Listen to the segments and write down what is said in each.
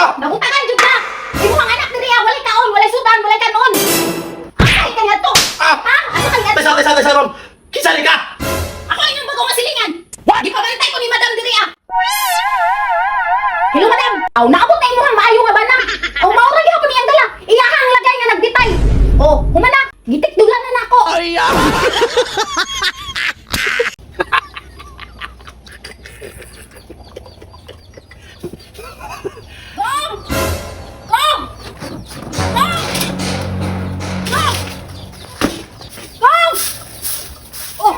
Ah! Nabutangan jud ka. Imong anak diri ah, walay kaon, walay sudan, walay kanon. Asa ka ngadto? Ah! Ha? Asa ka ngadto? Tesa, tesa, tesa, ma'am. Kinsa ni ka? Ako inyong bago nga silingan. What? Gipabantay ko ni madam diri ah. Hello madam. Aw naabot na imong maayo nga bana. Aw mao ra gihapon iyang dala. Iyahang lagay nga nagbitay. Oh, humana. Gitikdulan na nako. Ay, ah! Gong! Gong! Gong! Gong! Gong! Oh!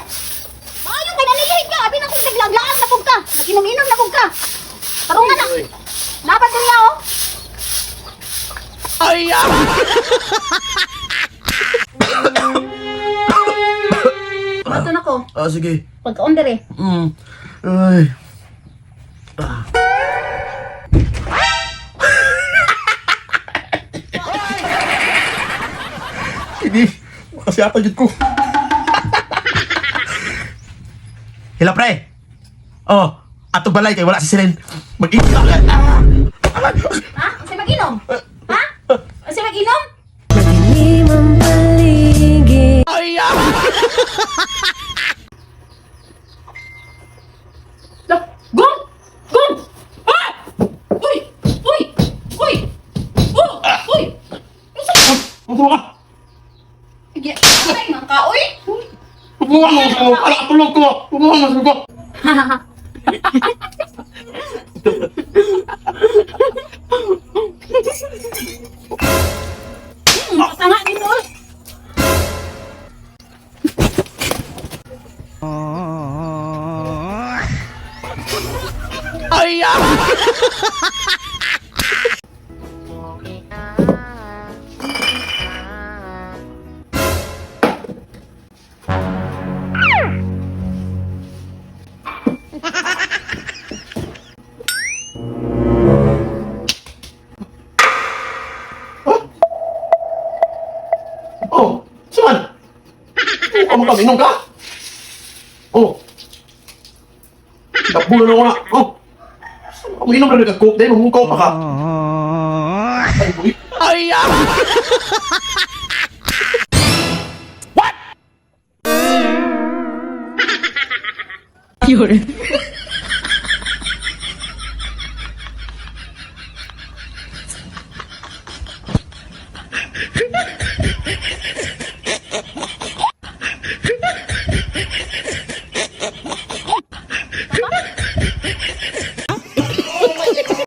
Maayo kay nalilihit ka. Abi na kong naglaglaan na pug ka. Naginom-inom na pug ka. Tarungan na. Dapat niya oh. Ay, ah! Bato na ko. Ah, sige. Pagkaon dire. Ay. Ah. Hindi. Makasiyata jud ko. Hila pre. Oh, ato balay kay wala si Siren. Mag-inom ka. Ah! Ha? Unsay mag-inom? Ha? Unsay mag-inom? Madilim ang paligid. Ay, ah! Lah, Gong! Gong! Ah! Uy! Uy! Uy! Oh! Uy! Unsa? Ano ka? Sige, ay man ka, uy! Buwan mo sa ko. Ala, tulog ko. Buwan mo sa ko. Tanga dito. Uy. Ay, ah! Oh, suman. Oh, makaminom ka? Oh. Dakbulan ako na. Oh. Uminom na nagka-coke din, humukaw pa ka. Ay, boy. Ay, ah! What? Yun.